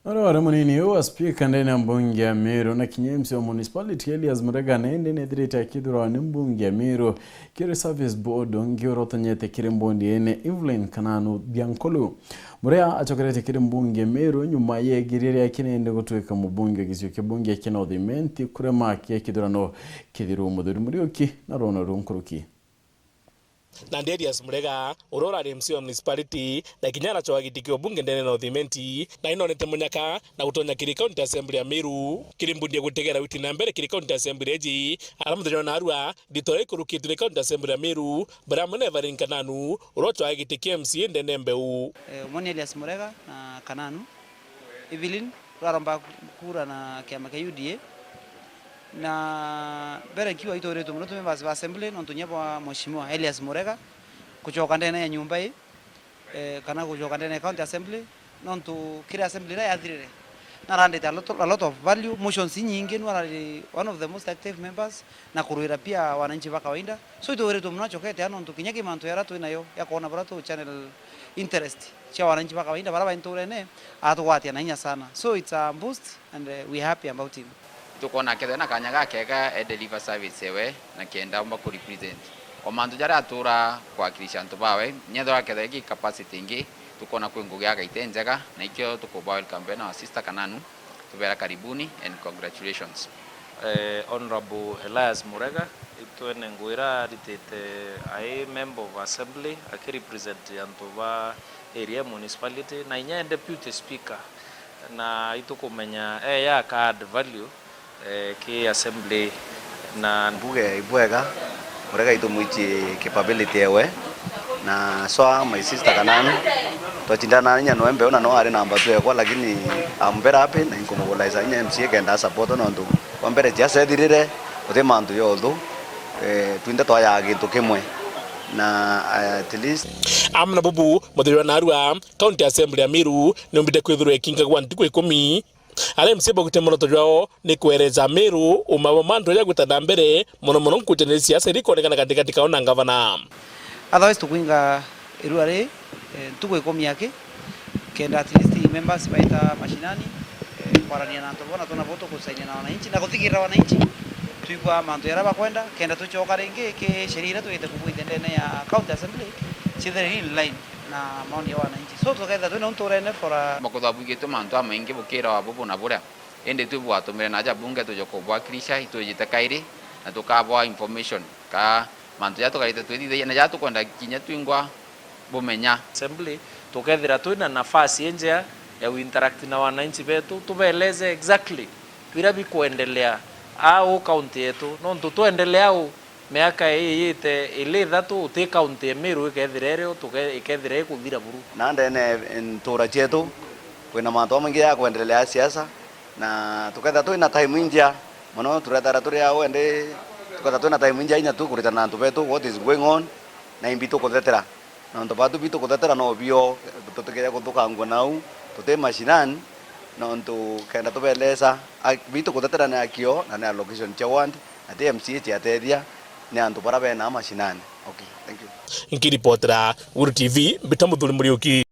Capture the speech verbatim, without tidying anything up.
Uria wari munini wa spika ndene ya mbunge ya Meru na kinya M C wa municipality Elias Murega nindi nethirite akithurwa ni mbunge ya Meru kiri service board ungi uria utonyete kiri mbondi ene Evelyn Kananu Biankulu. Murega acokerete kiri mbunge ya Meru nyuma ya igiria riake nindi gutwika mubunge wa gicigo kia bunge kia North Imenti kurema kia kithurano kithiru. Muthuri Muriuki na rwono ruu nkuruki. Nandi Elias Murega, uria urari M C wa municipality, na kinya aracwaa giti kia ubunge ndene North Imenti, na inonete munyaka na gutonya kiri county assembly ya Meru. Kiri mbundi ya gutegera witi na mbere kiri county assembly iji, ara muthenya wa narua, ndito ikurukitwe ni county assembly ya Meru, baria amwe na Evelyn Kananu, uria ucwaa giti kia M C A ndene mbeu. Eh, umwe ni Elias Murega na Kananu. Evelyn, rwaromba kura na kiama kia U D A. Na mbere nkiuga itwiritwe mono twi members ba assembly nontu kinya bwa Mheshimiwa Elias Murega kucoka ndene ya nyumba ii, eh, kana kucoka ndene ya county assembly, nontu kiri assembly iria yathirire, narandite a lot, a lot of value, motions inyingi, nu arari one of the most active members, na kurwira pia wananchi ba kawaida. So itwiritwe mono acokete aa nontu kinya ki mantu yaria twi nayo ya kwona baria tu channel interest cia wananchi ba kawaida baria bai nturene, atugwatia na inya sana. So it's a boost and, eh, we are happy about him. Tukwona akethira na kanya gakega e deliver service ewe na kenda omba ku represent o mantu jaria atura kwakilisha antu bawe, nyethira akethira ki capacity ingi, tukwona kwi ngugi agaite njega, na ikio tukuba welcome bena wa sister Kananu. Tubera karibuni and congratulations. Eh, Honourable Elias Murega, itwene ngwira aritite ai member of assembly akirepresent antu ba area municipality, na inya e deputy speaker, na itukumenya e ya ka add value, eh, ki assembly, na mbuge ibwega. Murega itumwichie capability ewe, na swa my sister Kananu, twachindana na inya noe mbeu na no ari namba two ekwa, lakini I'm very happy na inkumugulaiza inya M C A kenda support nontu kwa mbere ciaca ethirire uti mantu ya uthu, eh, twinthe twayaa gintu kimwe na, eh, at least. Amwe na bubu, muthenya wa narua, county assembly ya Meru niumbite kwithirwa ikingagwa ntuku ikumi. Aria M C A baugite muoroto jwao ni kwereza Meru uma bwa mantu jaria gwita na mbere, mono mono nkucaniri siasa iria ikonekana gatigati kao na ngavana. Otherwise tukwinga irua ri, eh, ntuku ikumi aki, kenda at least members baita mashinani, eh, kwarania na antu bona tuna bo tukusainia na wananchi na kuthikirira wananchi, twigua mantu jaria bakwenda, kenda tucoka ringi ki sheria iria twite kubwithia ndene ya county assembly cithire in line na maoni ya wananchi. So tukethira twina unturene for a. Bakuthabugitwe mantu jamaingi bukira wa bubu na buria, indi twi bwatumire na aja bunge tuje kubwakilisha, itwijite kairi na tukabwa information ka mantu jaria tukarite twithithagia na jaria tukwenda kinya twingwa bumenya. Assembly, tukethira twina nafasi injea ya interact na wananchi betu, tubeeleze exactly biria bikwendelea au county yetu, nontu twendelea au, miaka ii yite ili ithatu uti county ya Meru ikethira irio, tuke-, ikethira ikuthira buru. Na ndene ntura cietu kwina mantu jamaingi ja kwendelea ya siasa, na tukethira twina time injea mono, turethaira turi au, indi tukethira twina time injea inya tu kuritana na antu betu what is going on na imbi tukuthetera. Nontu batu bitu kuthetera no bio, tutikeje kuthukangua nau, tuti mashinani, nontu kenda tubelesa, a-, bitu kuthetera ni akio na ni allocation cia ward, na ti M C A ciatethia, ni antu bara bena mashinani. Okay, thank you. Nkiripotera Guru T V, mbita Muthuri Muriuki.